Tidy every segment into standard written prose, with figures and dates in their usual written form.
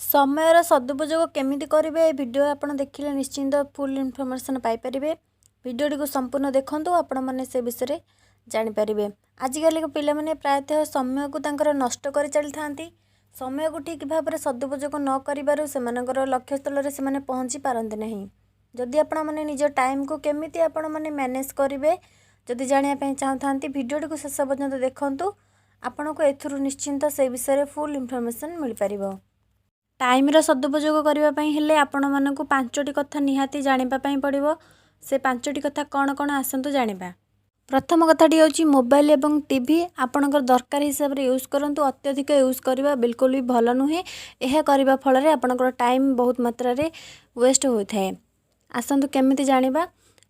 ସମୟର ସଦୁପଯୋଗ କେମିତି କରିବେ, ଏ ଭିଡ଼ିଓ ଆପଣ ଦେଖିଲେ ନିଶ୍ଚିନ୍ତ ଫୁଲ୍ ଇନଫର୍ମେସନ୍ ପାଇପାରିବେ। ଭିଡ଼ିଓଟିକୁ ସମ୍ପୂର୍ଣ୍ଣ ଦେଖନ୍ତୁ, ଆପଣମାନେ ସେ ବିଷୟରେ ଜାଣିପାରିବେ। ଆଜିକାଲିକା ପିଲାମାନେ ପ୍ରାୟତଃ ସମୟକୁ ତାଙ୍କର ନଷ୍ଟ କରି ଚାଲିଥାନ୍ତି। ସମୟକୁ ଠିକ୍ ଭାବରେ ସଦୁପଯୋଗ ନ କରିବାରୁ ସେମାନଙ୍କର ଲକ୍ଷ୍ୟସ୍ଥଳରେ ସେମାନେ ପହଞ୍ଚି ପାରନ୍ତି ନାହିଁ। ଯଦି ଆପଣମାନେ ନିଜ ଟାଇମ୍କୁ କେମିତି ଆପଣମାନେ ମ୍ୟାନେଜ୍ କରିବେ ଯଦି ଜାଣିବା ପାଇଁ ଚାହୁଁଥାନ୍ତି, ଭିଡ଼ିଓଟିକୁ ଶେଷ ପର୍ଯ୍ୟନ୍ତ ଦେଖନ୍ତୁ। ଆପଣଙ୍କୁ ଏଥିରୁ ନିଶ୍ଚିନ୍ତ ସେ ବିଷୟରେ ଫୁଲ୍ ଇନଫର୍ମେସନ୍ ମିଳିପାରିବ। ଟାଇମ୍ର ସଦୁପଯୋଗ କରିବା ପାଇଁ ହେଲେ ଆପଣମାନଙ୍କୁ ପାଞ୍ଚଟି କଥା ନିହାତି ଜାଣିବା ପାଇଁ ପଡ଼ିବ। ସେ ପାଞ୍ଚଟି କଥା କ'ଣ କ'ଣ, ଆସନ୍ତୁ ଜାଣିବା। ପ୍ରଥମ କଥାଟି ହେଉଛି, ମୋବାଇଲ ଏବଂ ଟିଭି ଆପଣଙ୍କର ଦରକାର ହିସାବରେ ୟୁଜ୍ କରନ୍ତୁ। ଅତ୍ୟଧିକ ୟୁଜ୍ କରିବା ବିଲକୁଲ ବି ଭଲ ନୁହେଁ। ଏହା କରିବା ଫଳରେ ଆପଣଙ୍କର ଟାଇମ୍ ବହୁତ ମାତ୍ରାରେ ୱେଷ୍ଟ ହୋଇଥାଏ। ଆସନ୍ତୁ କେମିତି ଜାଣିବା।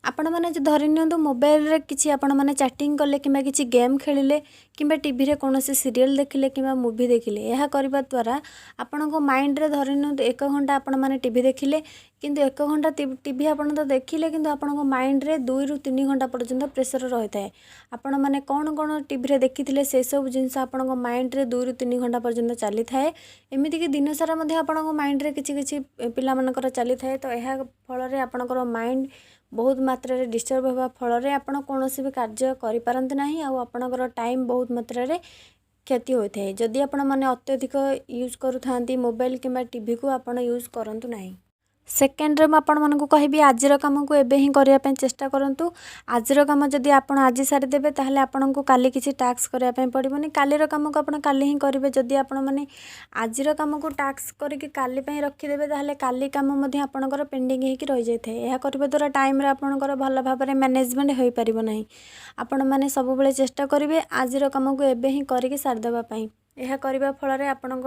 ଆପଣମାନେ ଯଦି ଧରି ନିଅନ୍ତୁ, ମୋବାଇଲରେ କିଛି ଆପଣମାନେ ଚାଟିଂ କଲେ କିମ୍ବା କିଛି ଗେମ୍ ଖେଳିଲେ କିମ୍ବା ଟିଭିରେ କୌଣସି ସିରିଏଲ୍ ଦେଖିଲେ କିମ୍ବା ମୁଭି ଦେଖିଲେ, ଏହା କରିବା ଦ୍ୱାରା ଆପଣଙ୍କ ମାଇଣ୍ଡରେ, ଧରି ନିଅନ୍ତୁ ଏକ ଘଣ୍ଟା ଆପଣମାନେ ଟିଭି ଦେଖିଲେ, କିନ୍ତୁ ଏକ ଘଣ୍ଟା ଟିଭି ଆପଣ ତ ଦେଖିଲେ, କିନ୍ତୁ ଆପଣଙ୍କ ମାଇଣ୍ଡରେ 2ରୁ 3 ଘଣ୍ଟା ପର୍ଯ୍ୟନ୍ତ ପ୍ରେସର ରହିଥାଏ। ଆପଣମାନେ କ'ଣ କ'ଣ ଟିଭିରେ ଦେଖିଥିଲେ, ସେସବୁ ଜିନିଷ ଆପଣଙ୍କ ମାଇଣ୍ଡରେ 2ରୁ 3 ଘଣ୍ଟା ପର୍ଯ୍ୟନ୍ତ ଚାଲିଥାଏ। ଏମିତିକି ଦିନସାରା ମଧ୍ୟ ଆପଣଙ୍କ ମାଇଣ୍ଡରେ କିଛି କିଛି ପିଲାମାନଙ୍କର ଚାଲିଥାଏ। ତ ଏହା ଫଳରେ ଆପଣଙ୍କର ମାଇଣ୍ଡ ବହୁତ ମାତ୍ରାରେ ଡିଷ୍ଟର୍ବ ହେବା ଫଳରେ ଆପଣ କୌଣସି ବି କାର୍ଯ୍ୟ କରିପାରନ୍ତି ନାହିଁ ଆଉ ଆପଣଙ୍କର ଟାଇମ୍ ବହୁତ ମାତ୍ରାରେ କ୍ଷତି ହୋଇଥାଏ। ଯଦି ଆପଣମାନେ ଅତ୍ୟଧିକ ୟୁଜ୍ କରୁଥାନ୍ତି ମୋବାଇଲ କିମ୍ବା ଟିଭିକୁ, ଆପଣ ୟୁଜ୍ କରନ୍ତୁ ନାହିଁ। ସେକେଣ୍ଡରେ ମୁଁ ଆପଣମାନଙ୍କୁ କହିବି, ଆଜିର କାମକୁ ଏବେ ହିଁ କରିବା ପାଇଁ ଚେଷ୍ଟା କରନ୍ତୁ। ଆଜିର କାମ ଯଦି ଆପଣ ଆଜି ସାରିଦେବେ, ତାହେଲେ ଆପଣଙ୍କୁ କାଲି କିଛି ଟାସ୍କ କରିବା ପାଇଁ ପଡ଼ିବନି। କାଲିର କାମକୁ ଆପଣ କାଲି ହିଁ କରିବେ। ଯଦି ଆପଣମାନେ ଆଜିର କାମକୁ ଟାସ୍କ କରିକି କାଲି ପାଇଁ ରଖିଦେବେ, ତାହେଲେ କାଲି କାମ ମଧ୍ୟ ଆପଣଙ୍କର ପେଣ୍ଡିଂ ହେଇକି ରହିଯାଇଥାଏ। ଏହା କରିବା ଦ୍ୱାରା ଟାଇମ୍ରେ ଆପଣଙ୍କର ଭଲ ଭାବରେ ମ୍ୟାନେଜମେଣ୍ଟ ହୋଇପାରିବ ନାହିଁ। ଆପଣମାନେ ସବୁବେଳେ ଚେଷ୍ଟା କରିବେ ଆଜିର କାମକୁ ଏବେ ହିଁ କରିକି ସାରିଦେବା ପାଇଁ। ଏହା କରିବା ଫଳରେ ଆପଣଙ୍କ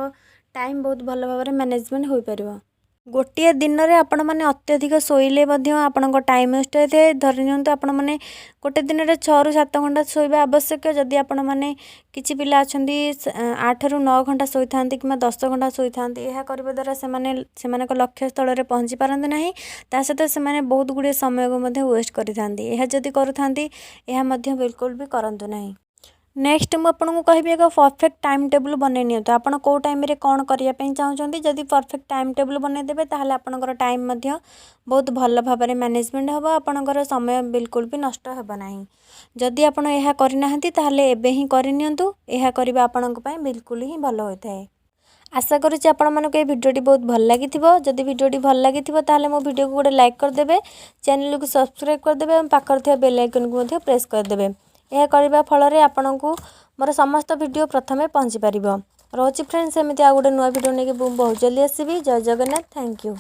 ଟାଇମ୍ ବହୁତ ଭଲ ଭାବରେ ମ୍ୟାନେଜମେଣ୍ଟ ହୋଇପାରିବ। ଗୋଟିଏ ଦିନରେ ଆପଣମାନେ ଅତ୍ୟଧିକ ଶୋଇଲେ ମଧ୍ୟ ଆପଣଙ୍କ ଟାଇମ୍ ୱେଷ୍ଟ ହୋଇଥାଏ। ଧରି ନିଅନ୍ତୁ, ଆପଣମାନେ ଗୋଟେ ଦିନରେ 6ରୁ 7 ଘଣ୍ଟା ଶୋଇବା ଆବଶ୍ୟକ। ଯଦି ଆପଣମାନେ, କିଛି ପିଲା ଅଛନ୍ତି, 8ରୁ 9 ଘଣ୍ଟା ଶୋଇଥାନ୍ତି କିମ୍ବା 10 ଘଣ୍ଟା ଶୋଇଥାନ୍ତି, ଏହା କରିବା ଦ୍ୱାରା ସେମାନେ ସେମାନଙ୍କ ଲକ୍ଷ୍ୟସ୍ଥଳରେ ପହଞ୍ଚି ପାରନ୍ତି ନାହିଁ। ତା ସହିତ ସେମାନେ ବହୁତ ଗୁଡ଼ିଏ ସମୟକୁ ମଧ୍ୟ ୱେଷ୍ଟ କରିଥାନ୍ତି। ଏହା ଯଦି କରୁଥାନ୍ତି, ଏହା ମଧ୍ୟ ବିଲକୁଲ ବି କରନ୍ତୁ ନାହିଁ। ନେକ୍ସଟ ମୁଁ ଆପଣଙ୍କୁ କହିବି, ଏକ ପରଫେକ୍ଟ ଟାଇମ୍ ଟେବୁଲ୍ ବନେଇ ନିଅନ୍ତୁ। ଆପଣ କେଉଁ ଟାଇମ୍ରେ କ'ଣ କରିବା ପାଇଁ ଚାହୁଁଛନ୍ତି, ଯଦି ପରଫେକ୍ଟ ଟାଇମ୍ ଟେବୁଲ୍ ବନେଇଦେବେ, ତାହେଲେ ଆପଣଙ୍କର ଟାଇମ୍ ମଧ୍ୟ ବହୁତ ଭଲ ଭାବରେ ମ୍ୟାନେଜମେଣ୍ଟ ହେବ। ଆପଣଙ୍କର ସମୟ ବିଲକୁଲ ବି ନଷ୍ଟ ହେବ ନାହିଁ। ଯଦି ଆପଣ ଏହା କରିନାହାନ୍ତି, ତାହେଲେ ଏବେ ହିଁ କରିନିଅନ୍ତୁ। ଏହା କରିବା ଆପଣଙ୍କ ପାଇଁ ବିଲକୁଲ ହିଁ ଭଲ ହୋଇଥାଏ। ଆଶା କରୁଛି ଆପଣମାନଙ୍କୁ ଏହି ଭିଡ଼ିଓଟି ବହୁତ ଭଲ ଲାଗିଥିବ। ଯଦି ଭିଡ଼ିଓଟି ଭଲ ଲାଗିଥିବ, ତାହେଲେ ମୋ ଭିଡ଼ିଓକୁ ଗୋଟେ ଲାଇକ୍ କରିଦେବେ, ଚ୍ୟାନେଲକୁ ସବସ୍କ୍ରାଇବ୍ କରିଦେବେ ଏବଂ ପାଖରେ ଥିବା ବେଲ୍ ଆଇକନ୍କୁ ମଧ୍ୟ ପ୍ରେସ୍ କରିଦେବେ। ଏହା କରିବା ଫଳରେ ଆପଣଙ୍କୁ ମୋର ସମସ୍ତ ଭିଡ଼ିଓ ପ୍ରଥମେ ପହଞ୍ଚି ପାରିବ। ରହୁଛି ଫ୍ରେଣ୍ଡସ୍, ଏମିତି ଆଉ ଗୋଟେ ନୂଆ ଭିଡ଼ିଓ ନେଇକି ମୁଁ ବହୁତ ଜଲ୍ଦି ଆସିବି। ଜୟ ଜଗନ୍ନାଥ, thank you.